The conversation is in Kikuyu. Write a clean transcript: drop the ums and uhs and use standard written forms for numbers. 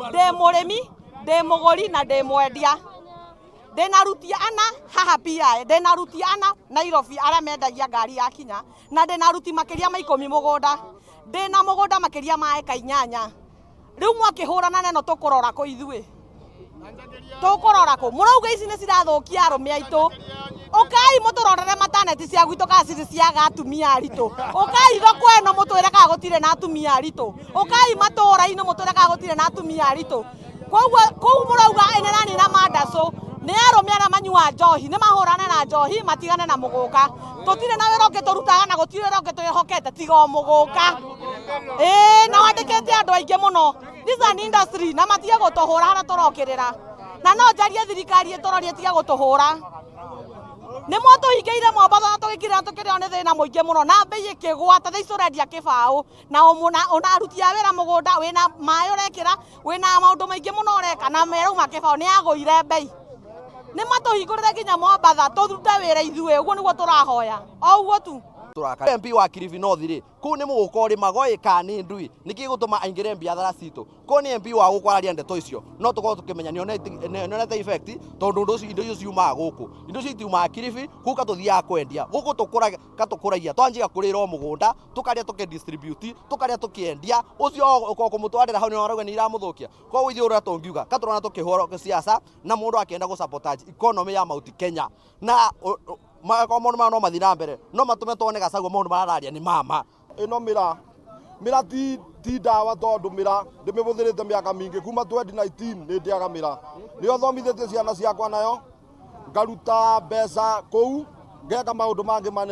Ndĩ mũrĩmi, ndĩ mũgũri na ndĩ mwendia. Ndĩna aruti ana haha PI, ndĩna aruti ana Nairobi arĩa mendagia ngari ya kinya, na ndĩna aruti makĩria ma 10 mũgũnda. Ndĩna mũgũnda makĩria ma eka 8. Rĩu mwakĩhũrana na ĩno tũkũrora kũ ithuĩ? Tũkũrora kũ? Mũrauga ici nĩ cirathũkia arũme aitũ. Ũkai mũtũrorere mataneti cia gwitũ kana cirĩ ciaga atumia aritũ. Ũkai thoko ĩno mũtwĩre kana gũtirĩ na atumia aritũ. Ũkai matũũra-inĩ mũtwĩre kana gũtirĩ na atumia aritũ. Koguo kũu mũrauga ĩ nĩranina mandacũ nĩ arũme arĩa manyuaga njohi nĩ mahũrane na njohi matigane na mũgũka. Tũtirĩ na wĩra ũngĩ tũrutaga na gũtirĩ wĩra ũngĩ twĩhokete tiga o mũgũka. Ĩĩ na wandĩkĩte andũ aingĩ mũno. This is an industry na matige gũtũhũra harĩa tũrokĩrĩra. Na no njarie thirikari ĩtũrorie ĩtige gũtũhũra. Nĩ mwatũhingĩire Mombatha na tũgĩkirĩra tũkĩrĩo nĩ thĩna mũingĩ mũno na mbei ĩkĩgũa ta thaa ici tũrendia kĩbaũ na ona aruti a wĩra mũgũnda wĩna maĩ ũrekĩra wĩna maũndũ maingĩ mũno ũreka na merauma kĩbaũ nĩ yagũire mbei. Nĩ matũhingũrĩre nginya Mombatha tũrute wĩra ithuĩ, ũguo nĩguo tũrahoya o ũguo tu. Tũraka MP wa Kilifi North rĩ, kũu nĩ mũgũka ũrĩmaga ĩ kana nĩ ndui nĩkĩ gĩgũtũma aingĩre biathara citũ? Korwo nĩ MP wa gũkũ araria ndeto icio no tũkorwo tũkĩmenya nĩonete effect tondũ ũndũ ũcio indo icio ciumaga gũkũ, indo icio itiumaga Kilifi, kũu katũthiaga kwendia gũkũ tũkũragia katũkũragia twanjia kũrĩra o mũgũnda tũkarĩa tũkĩ distribute tũkarĩa tũkĩendia ũcio ũkorwo kũmũtwarĩra hau nĩ arauga nĩ iramũthũkia. Koguo ithuĩ ũrĩa tũngiuga katũrona tũkĩhũra siasa na mũndũ akĩenda gũ sabotage economy ya Mount Kenya na magakorwo maũndũ maya no mathiĩ na mbere no matũme tuone Gachagua maũndũ marĩa araria nĩ mama. Ĩno mĩra mĩra ti ndawa tondũ mĩra ndĩmĩhũthĩrĩte mĩaka mĩingĩ kuma 2019 nĩ ndĩaga mĩra nĩyo thomithĩtie ciana ciakwa nayo ngaruta mbeca kũu ngeka maũndũ mangĩ manene.